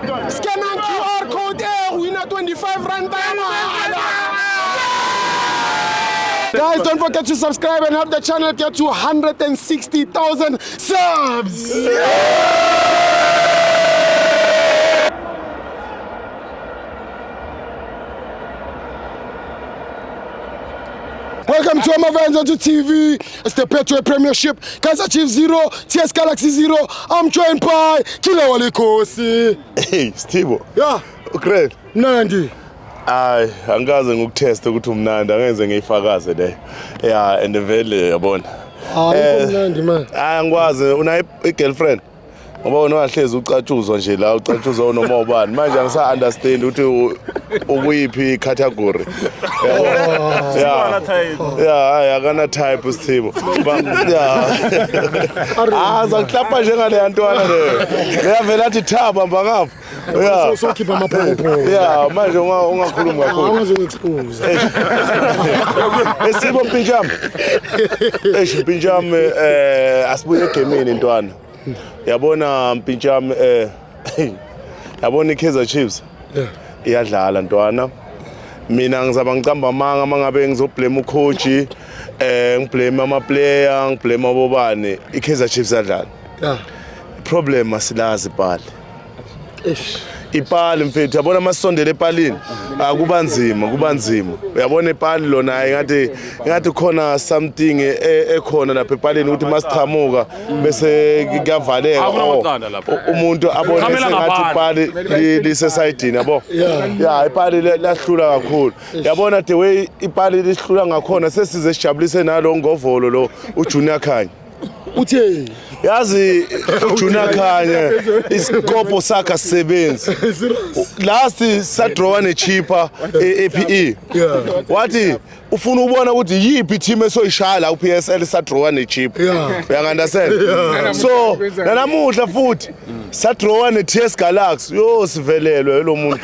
Scanang QR code e wina 25 rand ya mahala. Guys, don't forget to subscribe and help the channel get to 160,000 subs. Welcome to Amavenza to TV. It's the Betway Premiership. Kaizer Chiefs 0, TS Galaxy 0. I'm joined by Killer Walikosi. Hey, Sthibo. Yeah, Great. Nandi. Hayi, angikaze ngikuteste ukuthi umnandi, angenze ngiyifakaze le. Yeah, and vele yabona. Ah, mnandi man. Hayi angikwazi, unayo i-girlfriend? Ngoba wena ungahlezi ucatshuzwa nje la, ucatshuzwa noma ubani. Manje angisa understand ukuthi ukuyiphi category. Yabo. Yeah. Yeah, hayi akana type uSthibo. Yeah. Ah, zakuhlapha njengale ntwana leyo. Leyavela athi thaba mbangapha. Yeah. Sokhipha amaphupho. Yeah, manje ungakhulumi kakhulu. Ungazongi-expose. Esibo mpintshami. Eish mpintshami asibuye egemini ntwana. Yabona mpintshami yabona iKaizer Chiefs. Iyadlala ntwana. Mina ngizaba ngicamba amanga mangabe ngizoblame ucoach, ngiblame ama player, ngiblame abobani. iKaizer Chiefs iyadlala. Yeah. Problem asilazi ibhali. Eish. Ipali mfethu, yabona masondele epalini akuba nzima, kuba nzima. Uyabona ipali lona ingathi khona something ekhona lapha epalini ukuthi masichamuka bese kuyavaleka. Akunamaqanda lapho. Umuntu abone Khamela sengathi ngaphandle. ipali lisesayidini yabo. Yeah. Yeah, ipali lahlula kakhulu. Yabona the way ipali lihlula ngakhona sesize sijabulise nalo ngovolo lo uJunior Khanye. Uthe Yazi uJunior Khanye isikopo sakhe asisebenzi. Last sadrawa neChippa ePE. Yeah. Wathi ufuna ukubona ukuthi yiphi team esoyishaya la kuPSL sadrawa neChippa. Yeah. Uyangunderstand? So nanamuhla futhi sadrawa neTS Galaxy. Yo sivelelwe lo muntu.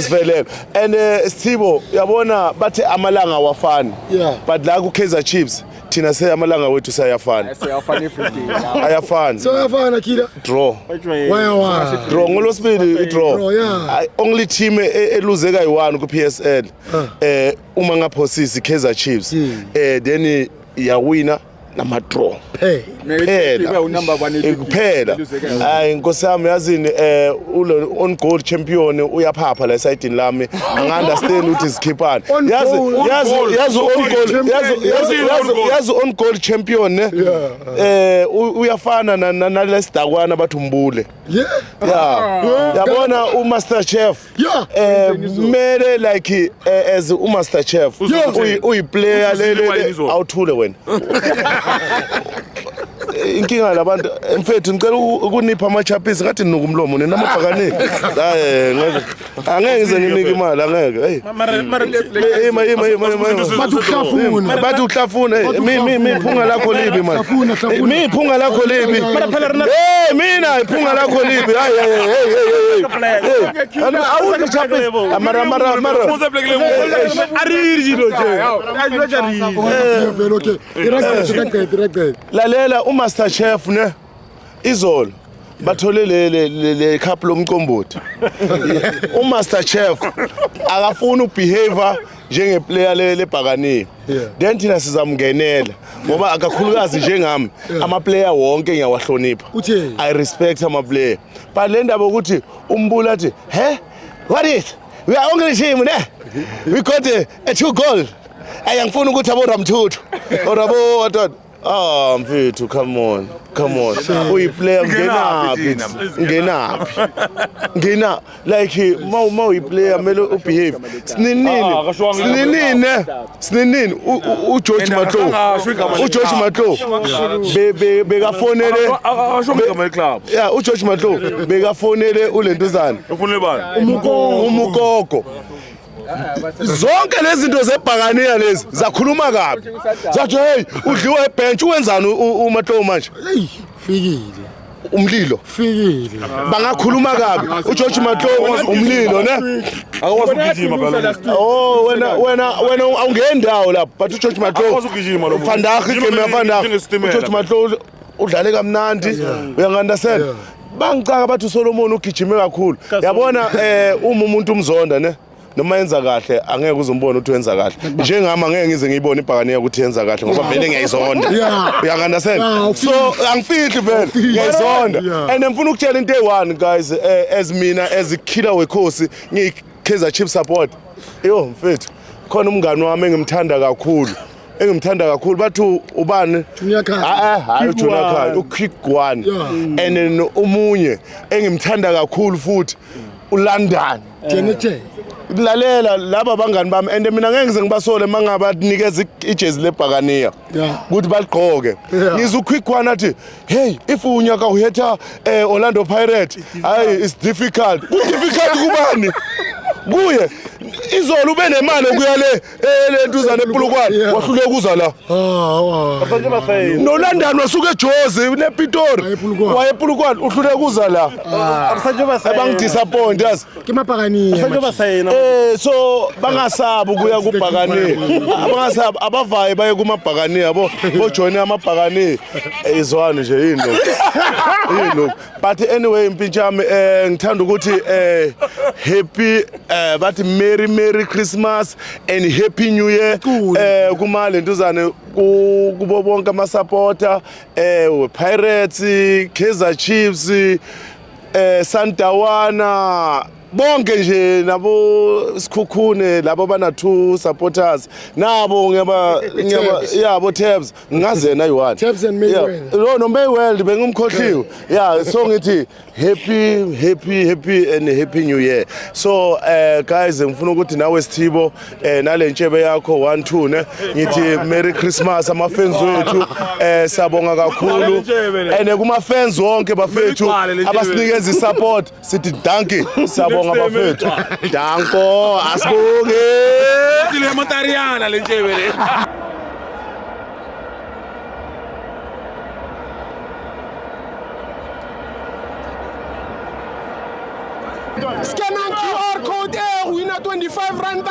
Sivelelwe. And Sithibo uyabona bathe amalanga awafani. Yeah. But la ku Kaizer Chiefs thina seyamalanga wethu sayafana. Siyafana every day. Ayafana. So yafana kila. Draw. Waya wa. Draw ngolosibili i-draw. Draw, yeah. Only team eluze kayi-1 ku-PSL uma ngaphosisi Kaizer Chiefs then yawina nama draw. Hey. Kuphela. Unumber 1 Kuphela. Hayi nkosi yami yazini ulo on goal champion uyaphapha la esayidini lami. Angi-understand ukuthi sikhiphani. On Yazi goal. yazi yazi on goal yazi yazi yazi yazi on goal champion ne. Uyafana nalesidakwana bathi umbule. Yeah. Yeah. Yabona uMaster Chef. Yeah. Mele like as uMaster Chef uyiplayer le awuthule wena. Inkinga labantu mfethu ngicela ukunipha amachapisi ngathi ninuka umlomo nina amabhakani. Hayi ngeke. Angeke ngize nginike imali angeke. Hey. Ima ima ima ima. Bathi ukuhlafuna. Bathi uhlafuna. Mi iphunga lakho libi man. Hlafuna, hlafuna. Mi iphunga lakho libi. Hey mina iphunga lakho libi. Hayi hey hey hey hey. Awuthi chapisi. Mara mara mara. Vele okay. Iraqe iraqe. Lalela uMaster Chef ne izolo bathole le le cup lomqombothi. uMaster Chef akafuni ubehavior njengeplayer lebhakani. Then thina sizamngenela ngoba akakhulukazi njengami ama player wonke ngiyawahlonipha. Utheni? I respect ama player. But le ndaba ukuthi umbula athi he what is we are only team ne we got a 2 goal. Ayangifuna ukuthi abo Ramthuthu or abo what. Ah mfethu come on come on uyiplayer ngenaphi ngenaphi ngena like ma uyiplayer mele ubehave sininini sininini sininini uGeorge Matlou uGeorge Matlou bekafonele Akasho igama leclub. Yeah uGeorge Matlou bekafonele ulentuzana Ufonele bani? Umukoko. Zonke lezi zinto zebhakaniya lezi zakhuluma kabi. Zathi hey udliwa ebench wenzani uMatlou manje? Hey, fikile. Umlilo. Fikile. Bangakhuluma kabi. uGeorge Matlou umlilo ne? Akakwazi ukugijima phela. Oh wena wena wena awungeni ndawo lapho but uGeorge Matlou Akakwazi ukugijima lo muntu. Vandag igame ya Vandag. Njengesitimela. uGeorge Matlou udlale kamnandi. Uyangunderstand? Bangicaka bathi uSolomon ugijime kakhulu. Yabona uma umuntu umzonda ne noma yenza kahle angeke uzombona ukuthi wenza kahle. Njengami angeke ngize ngiyibone ibhakane ukuthi yenza kahle ngoba vele ngiyayizonda. Yeah. Uya understand? Yeah, So angifihli vele ngiyayizonda. Yeah. And ngifuna ukutshela into eyi-one guys, as mina as a killer wekhosi ngiyi Kaizer Chiefs support. Yo mfethu, khona umngani wami engimthanda kakhulu. Engimthanda kakhulu bathi ubani? Junior Khanye. Ah, hayi Quick uJunior Khanye, one. uQuick One. Yeah. And then omunye engimthanda kakhulu futhi uLondon. Jene. Lalela laba bangani bami and mina ngeke ngize ngibasole mangabanikeza ijezi lebhakaniya. Yeah. Ukuthi baligqoke. Yeah. Ngizwa uQuick One athi, "Hey, if unyaka uhetha Orlando Pirates, hayi it's difficult." Ku difficult kubani? Kuye izolo ube nemali okuya le lentuzana ePolokwane Yeah. wahluleka kuza la. Ah, NoLondon wasuka eJozi nePitori Waye ePolokwane. waye ePolokwane uhluleka kuza la. Abangidisappoint yazi. Ke mapakania. So bangasabi ukuya kubhakani. Abangasabi abavaye baye kumabhakani yabo. Bojoin amabhakani. Izwani nje yini lokho. Yini lokho. But anyway mpintshami ngithanda ukuthi happy bathi merry merry Christmas and happy new year Cool. kuma lentuzane kubo bonke ama supporter Pirates, Kaizer Chiefs, Sandawana bonke nje nabo Sikhukhune labo bana two supporters nabo ngiyaba yabo Tabs ngaze yena ayi-one. Tabs and Mayweather. Yeah. No Mayweather bengumkhohliwe. Yeah, so ngithi happy happy happy and happy new year. So guys ngifuna ukuthi nawe Sithibo nale ntshebe yakho 1 2 ne ngithi merry Christmas ama fans wethu siyabonga kakhulu and kuma fans wonke bafethu Mele igcwale le ntshebe. abasinikeza isupport sithi dankie siyabonga bafethu. Danko asibonge. Le Montariana le ntshebe le. Scanang QR code e wina 25 rand.